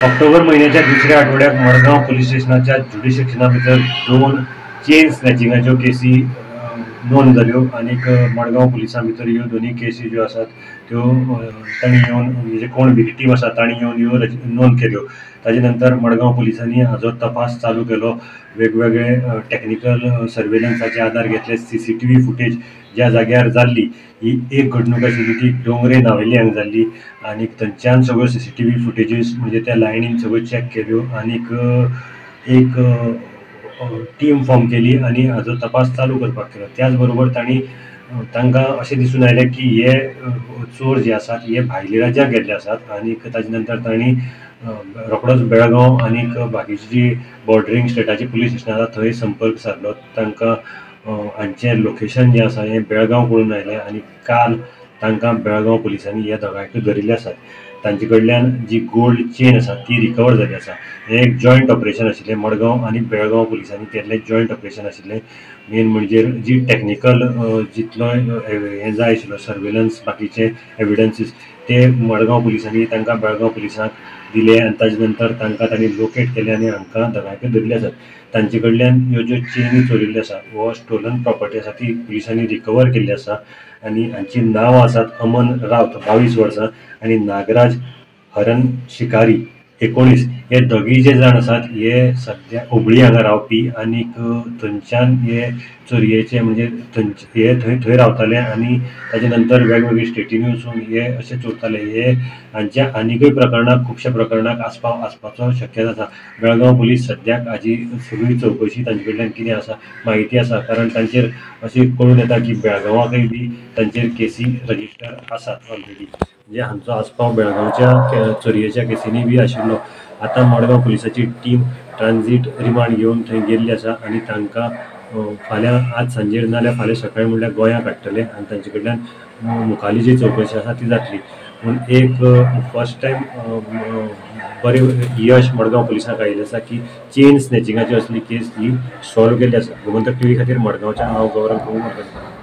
ऑक्टोबर म्हयन्याच्या दुसऱ्या आठवड्याक मडगांव पुलीस स्टेशनाच्या ज्युरिस्डिक्शना भितर 2 चेन स्नॅचिंगाच्यो केसी नोंद जाल्यो आनीक मडगांव पुलिसां भितर ह्यो दोनूय केसी ज्यो आसात त्यो तांणी येवन म्हणजे कोण विक्टीम आसा तांणी येवन ह्यो नोंद केल्यो. ताजे नंतर मडगांव पुलिसांनी हाजो तपास चालू केलो. वेगवेगळे टॅक्निकल सर्वेलन्साचे आदार घेतले. CCTV footage ज्या जाग्यार जाल्ली ही एक घडणूक आशिल्ली ती डोंगरे नावेली हांगा जाल्ली आनी थंयच्यान सगळ्यो CCTV footages म्हणजे त्या लायनीन सगळ्यो चॅक केल्यो आनीक एक टीम फॉर्म केली आनी हाजो तपास चालू करपाक केलो. त्याच बरोबर तांणी तांकां अशें दिसून आयलें की हे चोर जे आसात हे भायल्या राज्यांत गेल्ले आसात आनीक ताजे नंतर तांणी रोखडोच बेळगांव आनीक बाकीची जी बॉर्डरींग स्टेटाची पुलीस स्टेशनां आसा थंय संपर्क सादलो. तांकां हांचें लोकेशन जें आसा हें बेळगांव कळून आयलें आनी काल तांकां बेळगांव पुलिसांनी ह्या दोगांयकूय धरिल्ले आसात. तांचे कडल्यान जी गोल्ड चेन आसा ती रिकवर जाल्ली आसा. हें एक जॉयंट ऑपरेशन आशिल्लें. मडगांव आनी बेळगांव पुलिसांनी केल्लें जॉयंट ऑपरेशन आशिल्लें. मेन म्हणजे जी टॅक्निकल जितलो हें जाय आशिल्लो सर्वेलन्स बाकीचे एविडन्सीस ते मडगांव पुलिसांनी तांकां बेळगांव पुलिसांक दिले आनी ताजे नंतर तांकां तांणी लोकेट केले आनी हांकां दोगांयकूय धरिल्ले आसात. तांचे कडल्यान ह्यो ज्यो चेनी चोरिल्ल्यो आसा वो स्टोलन प्रॉपर्टी आसा ती पुलिसांनी रिकवर केल्ली आसा आनी हांची नांवां आसात अमन रावत 22 वर्सां आनी नागराज हरन शिकारी 19. हे दोगीय जे जाण आसात हे सद्या हुबळी हांगा रावपी आनीक थंयच्यान हे चोरयेचे म्हणजे हे थंय थंय रावताले आनी ताजे नंतर वेगवेगळे स्टेटींनी वचून हे अशे चोरताले. हे हांच्या आनीकय प्रकरणाक खुबश्या प्रकरणाक आसपाव आसपाचो शक्यता आसा. बेळगांव पुलीस सद्याक हाजी सगळी चवकशी तांचे कडल्यान कितें आसा म्हायती आसा, कारण तांचेर अशें कळून येता की बेळगांवाकय बी तांचेर केसी रजिस्टर आसात ऑलरेडी. म्हणजे हांचो आसपाव बेळगांवच्या चोरयेच्या केसींनी बी आशिल्लो. आतां मडगांव पुलिसाची टीम ट्रान्झीट रिमांड घेवन थंय गेल्ली आसा आनी तांकां फाल्यां आज सांजेर नाजाल्यार फाल्यां सकाळीं म्हणल्यार गोंयांत काडटले आनी तांचे कडल्यान मुखाली जी चवकशी आसा ती जातली. पूण एक फर्स्ट टायम बरें यश मडगांव पुलिसांक आयिल्लें आसा की चेन स्नॅचिंगाची असली केस ही सॉल्व केल्ली आसा. गोमंतक टीव्ही खातीर मडगांवच्यान हांव गौरव प्रभू.